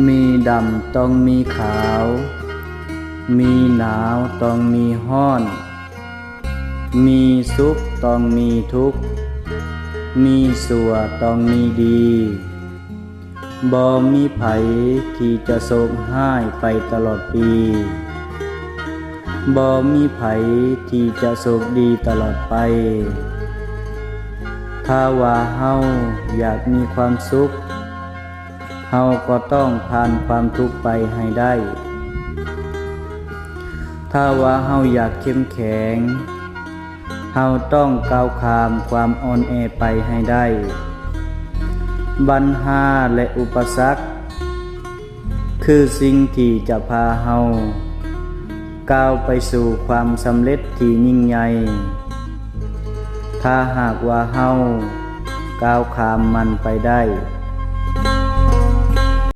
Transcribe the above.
ມີດຳຕ້ອງມີຂາວ, ມີໜາວຕ້ອງມີຮ້ອນ, ມີສຸກຕ້ອງມີທຸກ, ມີຊົ່ວຕ້ອງມີດີ. ບໍ່ມີໃຜທີ່ຈະໂຊກຮ້າຍໄປຕະຫຼອດປີ, ບໍ່ມີໃຜທີ່ຈະໂຊກດີຕະຫຼອດໄປ. ຖ້າວ່າເຮົາຢາກມີຄວາມສຸກ, ເຮົາກໍຕ້ອງຜ່ານຄວາມທຸກໄປໃຫ້ໄດ້. ຖ້າວ່າເຮົາຢາກເຂັ້ມແຂງ, ເຮົາຕ້ອງກ້າວຂ້າມຄວາມອ່ອນແອໄປໃຫ້ໄດ້. ບັນຫາ ແລະ ອຸປະສັກ ຄືສິ່ງທີ່ຈະພາເຮົາກ້າວໄປສູ່ຄວາມສຳເລັດທີ່ຍິ່ງໃຫຍ່, ຖ້າຫາກວ່າເຮົາກ້າວຂ້າມມັນໄປໄດ້.